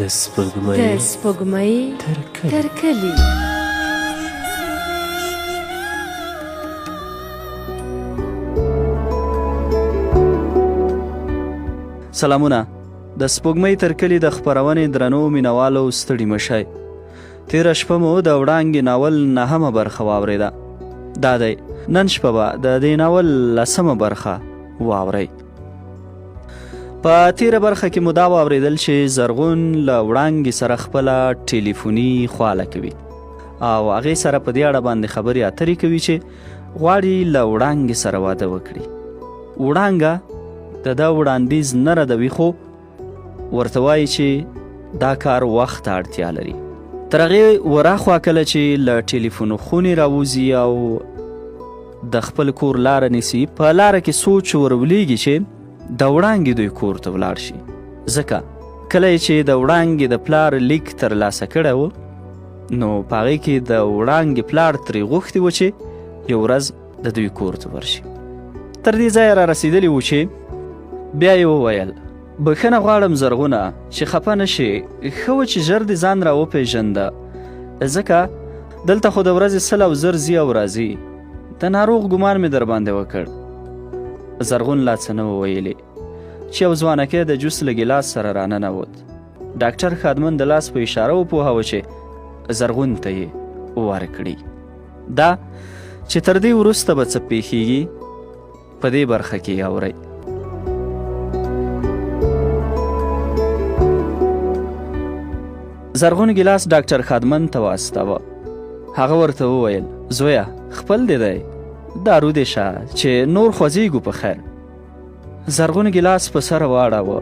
د سپوږمۍ د سپوږمۍ تر کلي. تر کلي. سلامونه، د سپوږمۍ تر کلي د خپرونې درنو مینوالو ستړي مه شئ. تېره شپه مو د وړانګې ناول نهمه برخه واورېده. دا دی نن شپه به د دې ناول لسمه برخه واورئ. په تیره برخه کې مو دا واورېدل چې زرغون له وړانګې سره خپله ټلیفوني خواله کوي او هغې سره په دې اړه باندې خبرې اترې کوي چې غواړي له وړانګې سره واده وکړي. وړانګه د ده وړاندیز نه ردوي، خو ورته وایي چې دا کار وخت ته اړتیا لري. تر هغې وراخوا کله چې له ټلیفون خونې راوځي او د خپل کور لاره نیسي، په لاره کې سوچ ورولېږي چې د وړانګې دوی کور ته ولاړ شي، ځکه کله یې چې د وړانګې د پلار لیک ترلاسه کړی و نو په هغې کې د وړانګې پلار ترې غوښتي و چې یو ورځ د دوی کور ته ورشي. تر دې ځایه را رسېدلي وو چې بیا یې وویل، بښنه غواړم زرغونه چې خفه نه شې، ښه و چې ژر دې ځان را وپېژنده، ځکه دلته خو د ورځې 100 او 1000 ځي او راځي، د ناروغ ګمان مې در باندې وکړ. زرغون لا څه نه و ویلي چې یو ځوانکی د جوس له ګیلاس سره راننوت. ډاکټر ښادمن د لاس په اشاره وپوهاوه چې زرغون ته یې ورکړي. دا چې تر دې وروسته به څه پیښیږي په دې برخه کې یې اورئ. زرغون ګیلاس ډاکټر ښادمن ته واستاوه. هغه ورته وویل، زویه خپل دې دی، دارو دې شه چې نور خوځېږو په خیر. زرغون ګیلاس په سر واړاوه،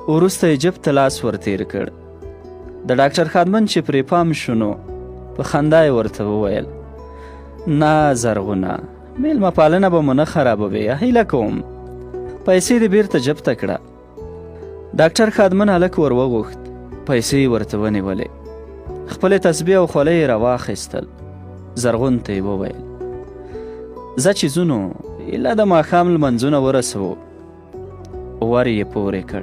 وروسته یې جب ته لاس ور تېر کړ. د ډاکټر ښادمن چې پرې پام شو نو په خندا یې ورته وویل، نه زرغونه، میلمه پالنه به مو نه خرابوې، هیله کوم پیسې دې بیرته جب ته کړه. ډاکټر ښادمن هلک ور وغوښت، پیسې یې ورته ونیولې، خپلې تسبیح او خولۍ یې راواخیستل. زرغون ته یې وویل، ځه چې ځو نو ایله د ماښام لمنځونه ورسوو. ور یې پورې کړ.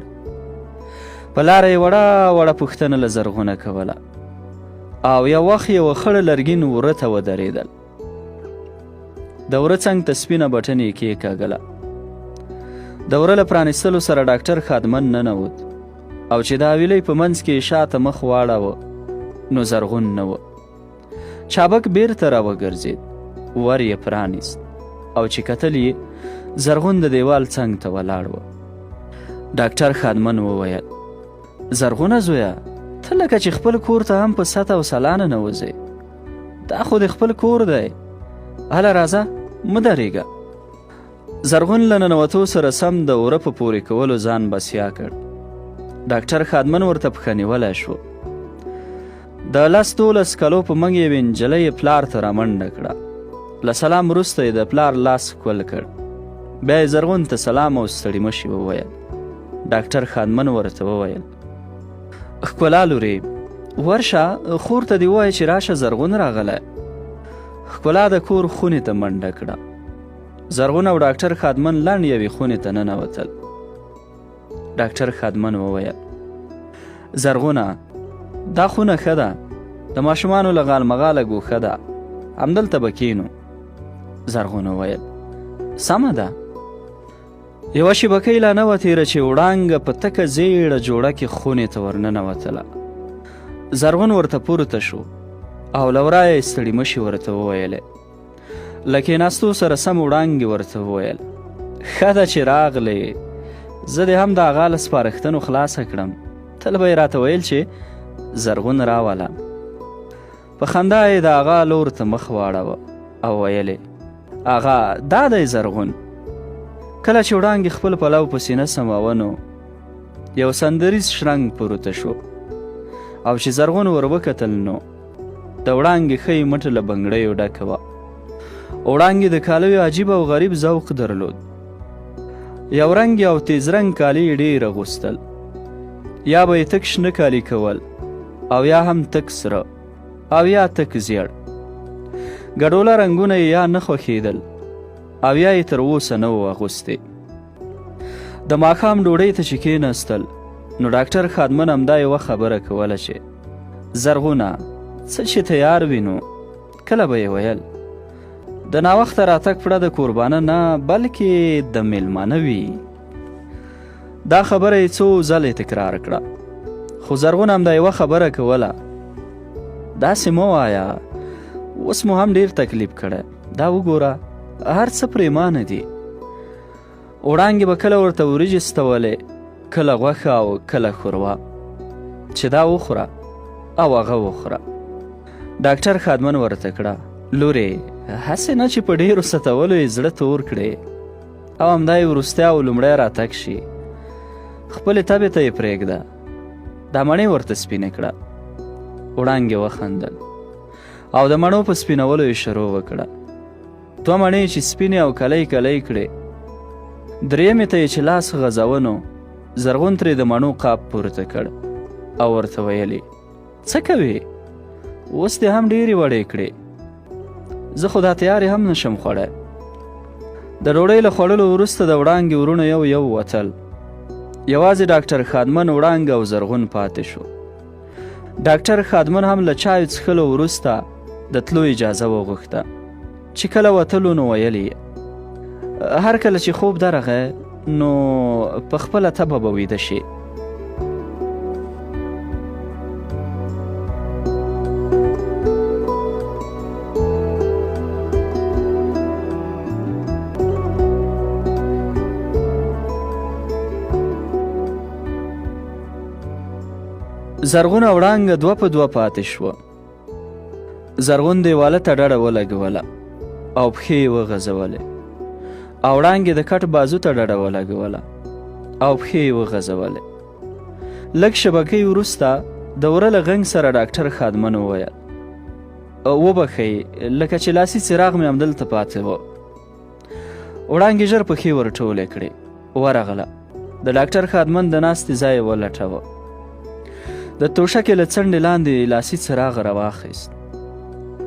په لاره یې وړه وړه پوښتنه له زرغونه کوله او یو وخت یوه خړه لرګین وره ته ودرېدل. د وره څنګ ته سپینه بټنې یې کېکاږله. د وره له پرانیستلو سره ډاکټر ښادمن ننوت او چې د حویلۍ په منځ کې یې شاته مخ واړاوه نو زرغون نه و. چابک بیرته راوګرځېد، ور یې پرانیست او چې کتل یې زرغون د دیوال څنګ ته ولاړ و. ډاکټر ښادمن وویل، زرغونه زویه، ته لکه چې خپل کور ته هم په ست او سلا ننوځې، دا خو د خپل کور دی، هله راځه مه درېږه. زرغون له ننوتو سره سم د وره په پورې کولو ځان بسیا کړ. ډاکټر ښادمن ورته پښه نیولی شو. د 10 12 کلو په منګ یوې نجلۍ یې پلار ته رامنډه کړه. له سلام وروسته یې د پلار لاس ښکل کړ. بیا یې زرغون ته سلام او ستړي مشي وویل. ډاکټر ښادمن ورته وویل، ښکلا لورې ورشه خور ته دې ووایه چې راشه زرغون راغلی. ښکلا د کور خونې ته منډه کړه. زرغون او ډاکټر ښادمن لنډ یوې خونې ته ننوتل. ډاکټر ښادمن وویل، زرغونه دا خونه ښه ده، د ماشومانو له غالمغاله ګوښه ده، همدلته به کینو. زرغون وویل، سمه ده. یوه شېبکۍ لا نه وه تېره چې وړانګه په تکه زیړه جوړه کې خونې ته ورننوتله. زرغون ورته پورته شو او له ورایه یې ستړي مشي ورته وویلې. له کېناستو سره سم وړانګې ورته وویل، ښه ده چې راغلې، زه دې هم د هغه له سپارښتنو خلاصه کړم، تل به یې راته ویل چې زرغون راوله. په خندا یې د هغه لور ته مخ واړاوه او ویلې، هغه دا دی زرغون. کله چې وړانګې خپل پلو په سینه سماوه نو یو سندریز شرنګ پورته شو او چې زرغون ور وکتل نو د وړانګې ښۍ مټه له بنګړیو ډکه وه. وړانګې د کالیو عجیب او غریب ذوق درلود. یو رنګ او تیز رنګ کالي یې ډېر اغوستل، یا به یې تک شنه کالي کول او یا هم تک سره او یا تک زیړ. ګډوله رنګونه یې یا نه خوښېدل او یا یې تر اوسه نه وو اغوستي. د ماښام ډوډۍ ته چې کېناستل نو ډاکټر ښادمن همدا یوه خبره کوله چې زرغونه څه چې تیار وي نو کله به یې ویل د ناوخته راتګ پړه د کوربانه نه بلکې د میلمانه وي. دا خبره یې څو ځلې تکرار کړه، خو زرغون همدا یوه خبره کوله، داسې مه وایه، اوس مو هم ډیر تکلیف کړی، دا وګوره هر څه پرېمانه دي. وړانګې به کله ورته وریجې ستولې، کله غوښه او کله ښوروا، چې دا وخوره او هغه وخوره. ډاکټر ښادمن ورته کړه، لورې هسې نه چې په ډېرو ستولو یې زړه تور کړې او همدا یې وروستی او لومړی راتګ شي، خپلې تبې ته یې پرېږده. دا مڼې ورته سپینې کړه. وړانګې وخندل او د مڼو په سپینولو یې شروع وکړه. دوه مڼې چې سپینې او کلۍ کلۍ کړې، درېیمې ته یې چې لاس غځاوه نو زرغون ترې د مڼو قاب پورته کړ او ورته ویل یې، څه کوې؟ اوس دې هم ډېرې وړې کړې، زه خو دا تیارې هم نشم خوړی. د ډوډۍ له خوړلو وروسته د وړانګې وروڼه یو یو وتل. یوازې ډاکټر ښادمن، وړانګه او زرغون پاتې شو. ډاکټر ښادمن هم له چایو څښلو وروسته د تلو اجازه وغوښته. چې کله وتلو نو ویل یې، هر کله چې خوب درغی نو په خپله تبه به ویده شي. زرغونه وړانګه دوه په دوه پاتې شوه. زرغون دیواله ته ډډه ولګوله او پښې یې وغځولې، او وړانګې د کټ بازو ته ډډه ولګوله او پښې یې وغځولې. لږ شبکې وروسته د وره له غنګ سره ډاکټر ښادمن وویل، وبخښئ لکه چې لاسي څراغ مې همدلته پاتې و. وړانګې ژر پښې ورټولې کړې، ورغله، د ډاکټر ښادمن د ناستې ځای یې ولټوه. د توشکې له څنډې لاندې یې لاسي څراغ راواخیست،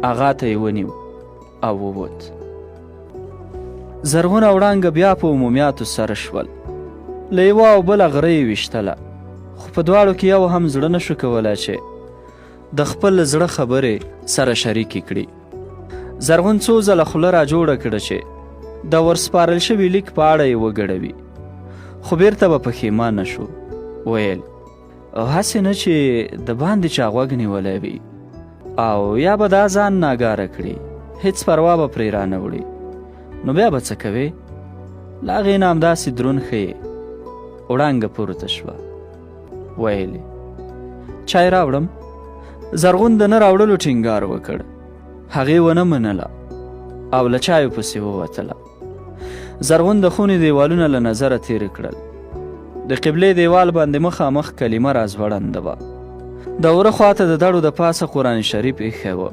هغه ته یې ونیو او ووت. زرغونه وړانګه بیا په عمومیاتو سره شول. له یوه او بله غره یې ویشتله، خو په دواړو کې یو هم زړه نشو کولی چې د خپل زړه خبرې سره شریکې کړي. زرغون څو ځله خوله را جوړه کړه چې د ورسپارل شوي لیک په اړه یې وګړوي، خو بیرته به پښیمانه شو. ویل هسې نه چې د باندې چا غوږ نیولی وي او یا به دا ځان ناګاره کړي، هیڅ پروا به پرې رانه وړي، نو بیا به څه کوې؟ له هغې نه همداسې درون ښه یې. وړانګه پورته شوه، ویل چای راوړم؟ زرغون د نه راوړلو ټینګار وکړ. هغې ونه منله او له چایو پسې ووتله. زرغون د خونې دیوالونه له نظره تیر کړل. د قبلې دیوال باندې مخامخ کلمه راځوړنده وه. د وره خواته د دړو د پاسه قرآن شریف ایښی و.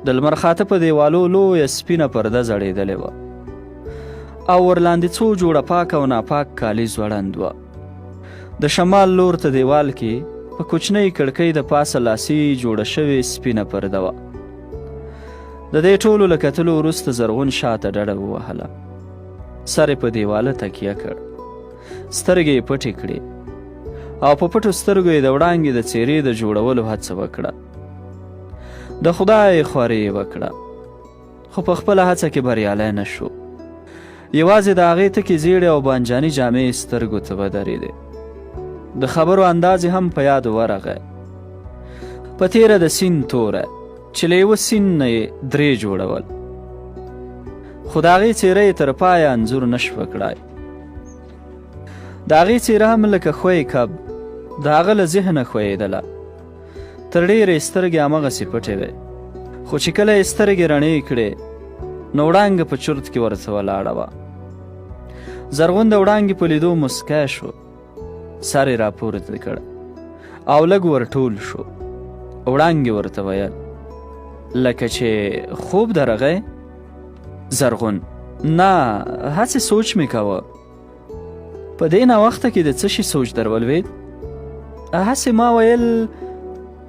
د لمر خاته په دیوالو لویه سپینه پرده ځړېدلې وه او ورلاندې څو جوړه پاک او ناپاک کالي ځوړند وه. د شمال لور ته دیوال کې په کوچنۍ کړکۍ د پاسه لاسي جوړه شوې سپینه پرده وه. د دې ټولو له کتلو وروسته زرغون شاته ډډه ووهله، سر یې په دیواله تکیه کړ، سترګې یې پټې کړې او په پټو سترګو یې د وړانګې د څیرې د جوړولو هڅه وکړه. د خدای خواري یې وکړه، خو په خپله هڅه کې بریالی نه شو. یوازې د هغې تکې زیړې او بانجاني جامې یې سترګو ته ودرېدې. د خبرو انداز یې هم په یاد ورغی. په تېره د سیند توره چې له یوه سیند نه یې درې جوړول، خو د هغې څېره یې تر پایه انځور نه شوه کړای. د هغې څېره هم لکه ښوی کب د هغه له ذهنه ښویېدله. تر ډېره یې سترګې همغسې پټې وې، خو چې کله یې سترګې رڼې کړې نو وړانګه په چرت کې ورته ولاړه وه. زرغون د وړانګې په لیدو موسکی شو، سر یې راپورته کړ او لږ ورټول شو. وړانګې ورته ویل، لکه چې خوب درغی؟ زرغون: نه، هسې سوچ مې کاوه. په دې ناوخته کې د څه شي سوچ در ولوېد؟ هسې ما ویل.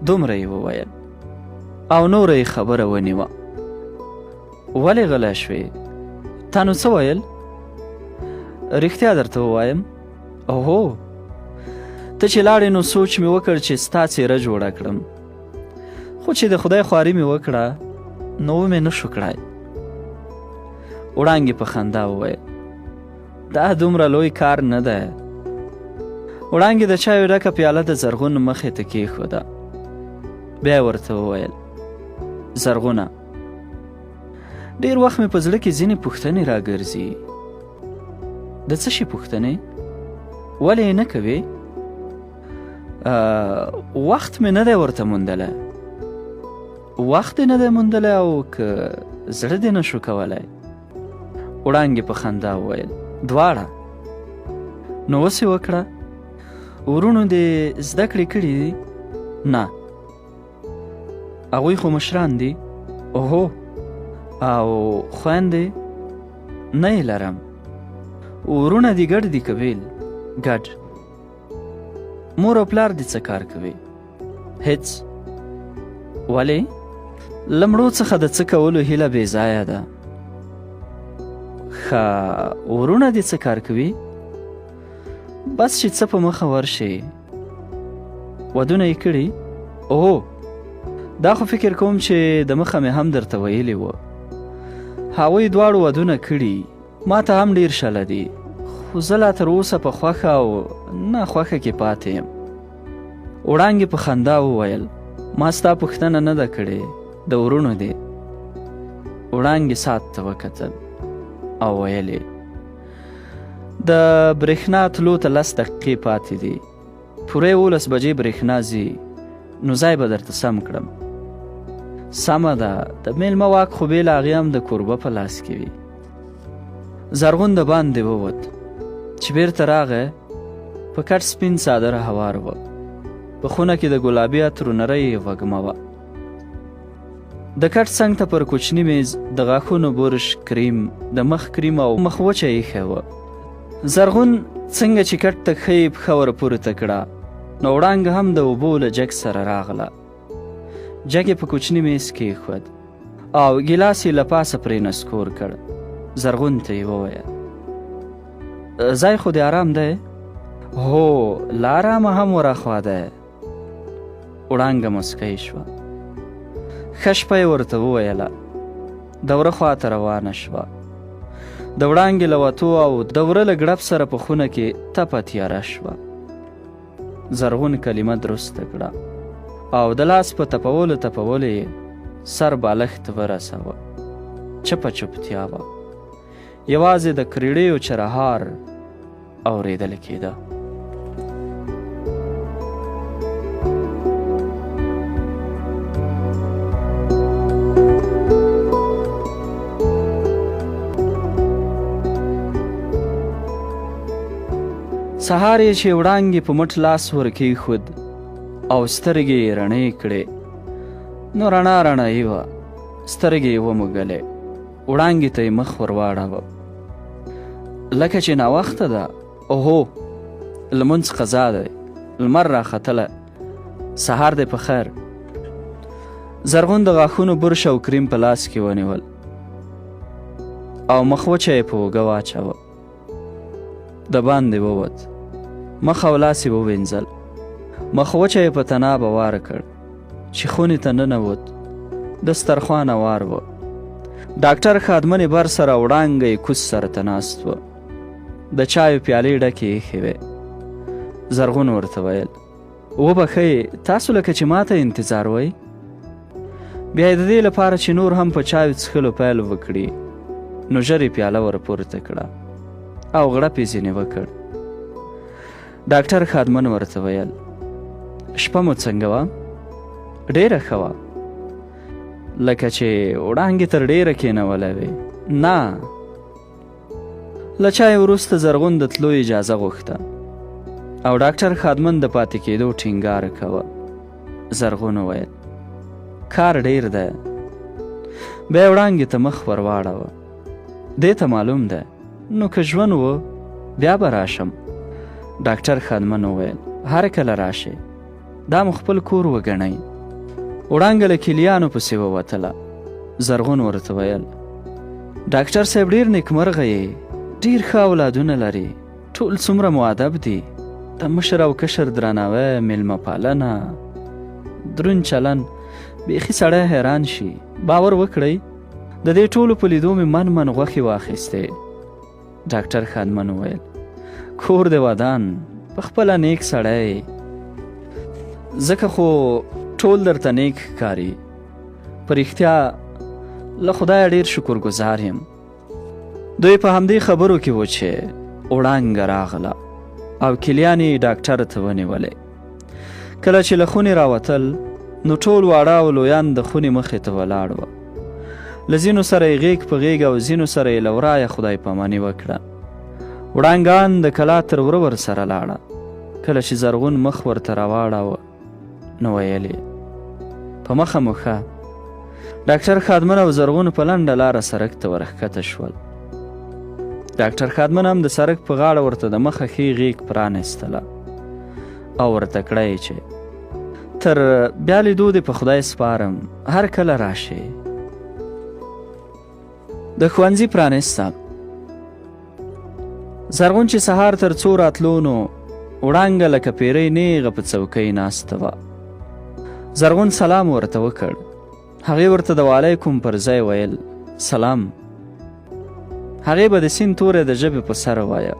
دومره یې وویل او نوره یې خبره ونیوه. ولې غلی شوې؟ تا نو څه ویل؟ رښتیا درته ووایم؟ اوهو، ته چې لاړې نو سوچ مې وکړ چې ستا څیره جوړه کړم، خو چې د خدای خواري مې وکړه نو ومې نه شو کړای. وړانګې په خندا وویل دا دومره لوی کار نه دی. وړانګې د چایو ډکه پیاله د زرغون مخې ته کېښوده، بیا ورته وویل زرغونه ډیر وخت مې په زړه کې ځینې پوښتنې راګرځي. د څه شي پوښتنې؟ ولې یې نه کوې؟ وخت مې نه دی ورته موندلی. وخت دې نه دی موندلی او که زړه دې نه شو کولی؟ وړانګې په خندا وویل دواړه. نو اوس یې وکړه. وروڼو دې زده کړې کړي دي؟ نه. هغوی خو مشران دي. اوهو. او خویندې؟ نه یې لرم. وروڼه دې ګډ دي که بیل؟ ګډ. مور او پلار دې څه کار کوي؟ هیڅ. ولې؟ له مړو څخه د څه کولو هیله بې ځایه ده. ښه، وروڼه دې څه کار کوي؟ بس چې څه په مخه ورشي. ودونه یې کړي؟ اوه، دا خو فکر کوم چې د مخه مې هم درته ویلي و. هغوی دواړو ودونه کړي، ما ته هم ډیر شله دي، خو زه لا تر اوسه په خوښه او نه خوښه کې پاتې یم. وړانګې په خندا وویل ما ستا پوښتنه نه ده کړې، د وروڼو دې. وړانګې ساعت ته وکتل او ویل یې د برېښنا تلو ته 10 دقیقې پاتې دي، پوره 11 بجې برېښنا ځي، نو ځای به درته سم کړم. سمه ده، د میلمه واک خو بې له هغې هم د کوربه په لاس کې وي. زرغون د باندې ووت، چې بیرته راغی په کټ سپین څادر هوار و. په خونه کې د ګلابي عطرو نرۍ وږمه وه. د کټ څنګ ته پر کوچني میز د غاښونو برش، کریم، د مخ کریم او مخ وچه ایښی وه. زرغون څنګه چې کټ ته ښه یې پښه ورپورته کړه نو وړانګه هم د اوبو له جګ سره راغله. جګ یې په کوچني میز کېښود او ګیلاس یې له پاسه پرې نسکور کړ. زرغون ته یې وویل ځای خو دې آرام دی؟ هو، له آرامه هم وراخوا دی. وړانګه مسکۍ شوه. ښه شپه یې ورته وویله. د وره خواته روانه شوه. د وړانګې له وتو او د وره له ګړب سره په خونه کې تپه تیاره شوه. زرغون کلمه درسته کړه او د لاس په تپولو تپولو یې سر بالښت ورساوه. چپه چوپتیا وه، یوازې د کریړیو چرهار اورېدل کېده. سهار یې چې وړانګې په مټ لاس ورکېښود او سترګې یې رڼې کړې نو رڼا رڼایي وه. سترګې یې وموږلې، وړانګې ته یې مخ ورواړاوه. لکه چې ناوخته ده. اوهو، لمونځ قضا دی، لمر راختلی، سهار دی په خیر. زرغون د غاښونو برش او کریم په لاس کې ونیول او مخ وچه یې په اوږه واچوه. د باندې ووت، مخ او لاس یې ووینځل، مخ وچه یې په تنابه واره کړ. چې خونې ته ننوت، دسترخوان هوار و. ډاکټر ښادمنې بر سره وړانګه یې کوز سره ته ناست و. د چایو پیالې ډکې ایښې وې. زرغون ورته ویل وبخښئ، تاسو لکه چې ماته انتظار وئ؟ بیا یې د دې لپاره چې نور هم په چایو څښلو پیل وکړي نو ژر یې پیاله ورپورته کړه او غړپ یې ځینې وکړ. ډاکټر ښادمن ورته ویل شپه مو څنګه وه؟ ډېره ښه وه. لکه چې وړانګې تر ډېره کېنولی وې؟ نه. له چای وروسته زرغون د تلو اجازه غوښته او ډاکټر ښادمن د پاتې کېدو ټینګار کوه. زرغون وویل کار ډیر دی. بیا وړانګې ته مخ ورواړوه. دې ته معلوم ده، نو که ژوند و بیا به راشم. ډاکټر ښادمن وویل هر کله راشئ، دا مو خپل کور وګڼئ. وړانګه له کلیانو پسې ووتله. زرغون ورته ویل ډاکټر صاحب ډیر نیکمرغه یې، ډیر ښه اولادونه لري، ټول څومره مؤدب دي. د مشر او کشر درناوی، میلمه پالنه، درون چلن، بیخي سړی حیران شي. باور وکړئ د دې ټولو په لیدو مې من من غوښې واخیستې. ډاکټر ښادمن وویل کور دې ودان، په خپله نیک سړی، ځکه خو ټول درته نیک ښکاري. په رښتیا له خدایه ډېر شکرګزار یم. دوی په همدې خبرو کې و چې وړانګه راغله او کلیانې ډاکټر ته ونیولې. کله چې له خونې راوتل نو ټول واړه او لویان د خونې مخې ته ولاړ وه. له ځینو سره یې غېږ په غېږ او ځینو سره یې له ورایه خدای پاماني وکړه. وړانګان د کلا تر وره ورسره لاړه. کله چې زرغون مخ ورته راواړاوه نو ویل یې په مخه مو ښه. ډاکټر ښادمن او زرغون په لنډه لاره سړک ته ورښکته شول. ډاکټر ښادمن هم د سړک په غاړه ورته د مخه ښې غېږ پرانیستله او ورته کړه یې چې تر بیا لیدو دې په خدای سپارم، هر کله راشې. د ښوونځي پرانیسته. زرغون چې سهار تر څو راتلو نو وړانګه لکه پیرۍ نیغه په څوکۍ ناسته وه. زرغون سلام ورته وکړ. هغې ورته د وعلیکم پر ځای ویل سلام. هغې به د سین توری د ژبې په سر وایه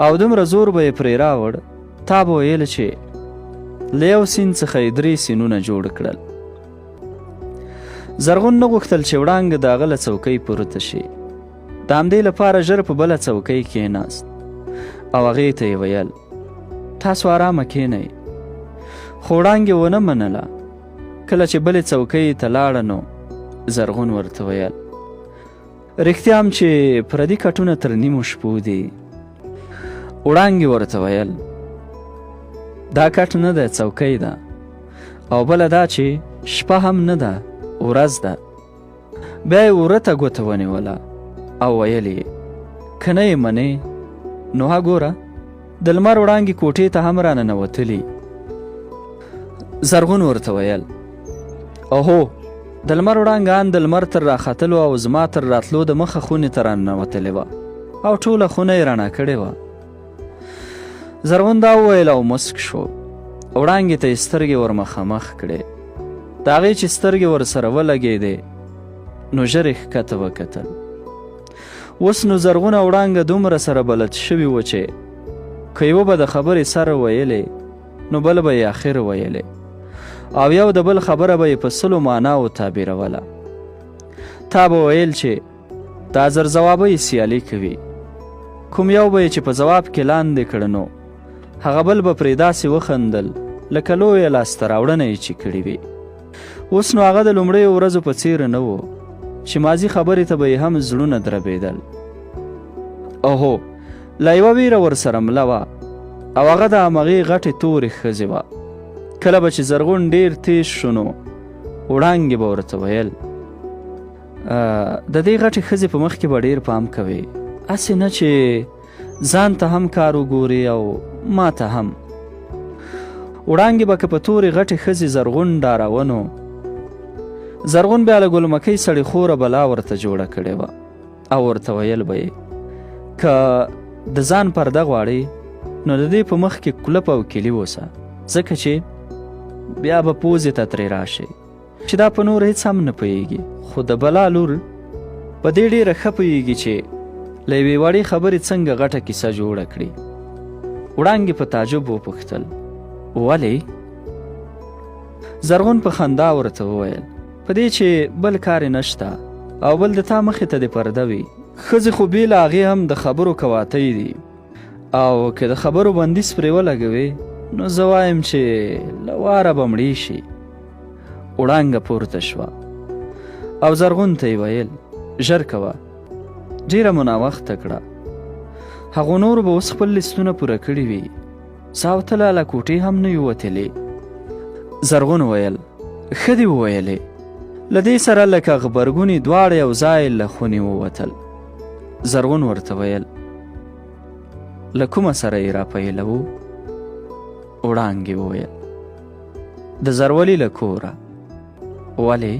او دومره زور به یې پرې راوړ، تا به ویل چې له یو سین څخه یې درې سینونه جوړ کړل. زرغون نه غوښتل چې وړانګه د هغه له څوکۍ پورته شي. د همدې لپاره ژر په بله څوکۍ کښېناست او هغې ته یې ویل تاسو آرامه کښېنئ. خو وړانګې ونه منله. کله چې بلې څوکۍ ته لاړه نو زرغون ورته ویل رښتیا هم چې پردي کټونه تر نیمو شپو دي. وړانګې ورته ویل دا کټ نه دی، څوکۍ ده، او بله دا چې شپه هم نه ده، ورځ ده. بیا یې وره ته ګوته ونیوله او ویل یې که نه یې منې نو ها ګوره د لمر وړانګې کوټې ته هم راننوتلي. زرغون ورته ویل اوهو د لمر وړانګه ان د لمر تر راختلو او زما تر راتلو د مخه خونې ته راننوتلې وه او ټوله خونه یې رڼا کړې وه. زرغون دا وویل او مسک شو. وړانګې ته یې سترګې ورمخامخ کړې. د هغې چې سترګې ورسره ولګېدې نو ژر یې ښکته وکتل. اوس نو زرغونه وړانګه دومره سره بلد شوي وو چې که یوه به د خبرې سر ویلې نو بل به یې اخر ویلې او یو د بل خبره به یې په سلو معناوو تعبیروله. تا به ویل چې د حاضر ځوابۍ سیالي کوي. کوم یو به یې چې په ځواب کې لاندې کړ نو هغه بل به پرې داسې وخندل لکه لویه لاسته راوړنه یې چې کړې وي. اوس نو هغه د لومړیو ورځو په څیر نه و چې ماضي خبرې ته به یې هم زړونه دربېدل. اوهو لا یوه ویره ورسره مله وه او هغه د همغې غټې تورې ښځې وه. کله به چې زرغون ډېر تیز شو نو وړانګې به ورته ویل د دې غټې ښځې په مخ کې به ډېر پام کوې، هسې نه چې ځان ته هم کار وګوري او ما ته هم. وړانګې به که په تورې غټې ښځې زرغون ډاراوه نو زرغون بیا له ګلمکۍ سړې خوره بلا ورته جوړه کړې وه او ورته ویل به یې که د ځان پرده غواړې نو د دې په مخ کې کلپ او کلي اوسه، ځکه چې بیا به پوزې ته ترې راشې چې دا په نور هیڅ هم نه پوهېږي، خو د بلا لور په دې ډېره ښه پوهېږي چې له یوې وړې خبرې څنګه غټه کیسه جوړه کړي. وړانګې په تعجب وپوښتل ولې؟ زرغون په خندا ورته وویل په دې چې بل کار یې نشته او بل د تا مخې ته دې پرده وي. ښځې خو بې له هغې هم د خبرو کواتۍ دي او که د خبرو بندیز پرې ولګوې نو زه وایم چې له واره به مړې شي. وړانګه پورته شوه او زرغون ته یې ویل ژر کوه، ډېره مو ناوخته کړه، هغو نورو به اوس خپل لیستونه پوره کړي وي، زه او ته لا له کوټې هم نه یو وتلي. زرغون ویل ښه دې وویلې. له دې سره لکه غبرګوني دواړه یو ځای له خونې ووتل. زرغون ورته ویل له کومه سره یې راپیلوو؟ وړانګې وویل د زرولي له کوره. ولې؟